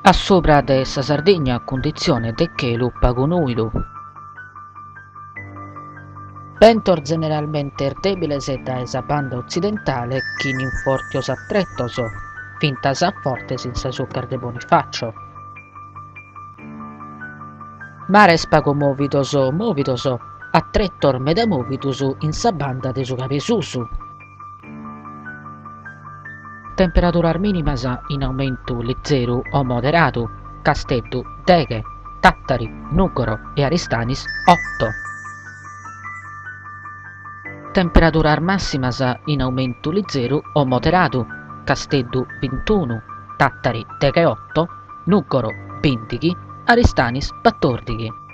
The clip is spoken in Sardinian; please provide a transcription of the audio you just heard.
A subra de sa Sardigna cunditzione de chelu pagu nùidu. Bentos zeneralmente dèbiles dae sa banda otzidentale chin infòrtios a tretos, fintas a fortes in sas ucas de Bonifacio. Mares pagu mòvidos o mòvidos, a tretos meda mòvidos in sa banda de su Cabesusu. Temperaduras mìnimas in aumentu lizeru o moderadu, Casteddu deghe, Tàtari, Nùgoro e Aristanis oto. Temperaduras màssimas in aumentu lizeru o moderadu, Casteddu bintunu, Tàtari degheoto, Nùgoro bìndighi, Aristanis batòrdighi.